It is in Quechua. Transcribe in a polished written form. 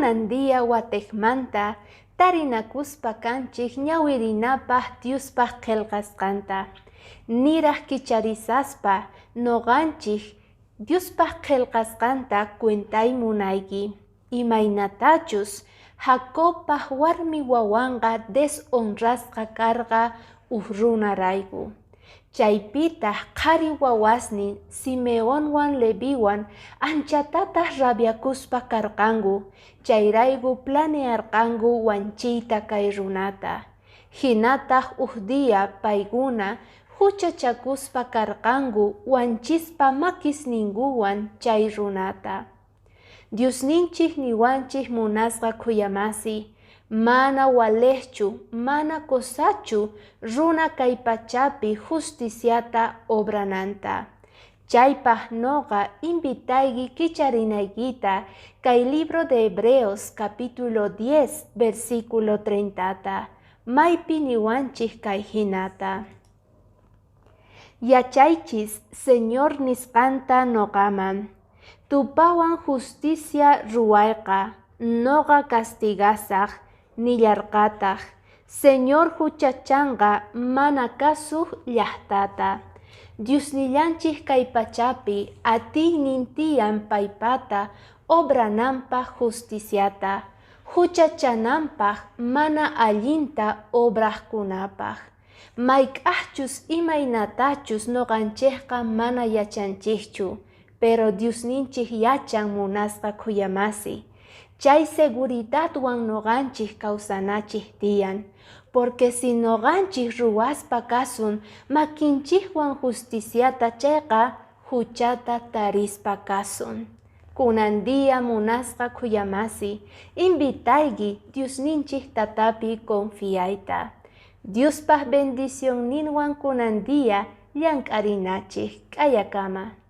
Kunan día watejmanta tarinakuspa kanchej ñawirinapaj Diospaj qhelqasqanta. Niraj kicharisaspa noqanchej Diospaj qhelqasqanta cuentay munayki. Imaynatachus Jacobpaj warmi wawanqa deshonrasqa karqa uj runarayku. Chaypitaj qhari wawasnin Simeonwan Leviwan anchatataj rabiakuspa karqanku, chayrayku planearqanku wanchiyta kay runata. Jinataj uj día paykuna juchachakuspa karqanku wanchispa makisninkuwan chay runata. Diosninchik niwanchik munasqa khuyamasi, mana walejchu, mana kosachu runa kay pachapi justiciata obrananta. Chaypaj noqa invitayki kicharinaykita kay libro de Hebreos capítulo 10 versículo 30ta, maypi niwanchik kay hinata. Yachaychis Señor nisqanta noqaman. Tupawan justicia ruwayqa, noqa castigasaj, nillarqataj, Señor huchachanqa mana kasuq llaqtata. Diosnillanchik kay pachapi atiynin tiyan paypata obrananpaq justiciata, huchachananpaq mana allinta obraqkunapaq. Mayk'ajchus imaynatachus noqanchejqa mana yachanchejchu, pero Diosninchik yachan munasqa khuyamasi. Chay seguridadwan noqanchik kawsanachik tiyan. Porque si noqanchik ruwaspa kasun makinchikwan justiciata chayqa huchata tarispa kasun. Kunan día munasqa khuyamasi, invitayki Diosninchik tatapi confiayta. Diospaj bendicionninwan kunan día llank'arinachik k'ayakama.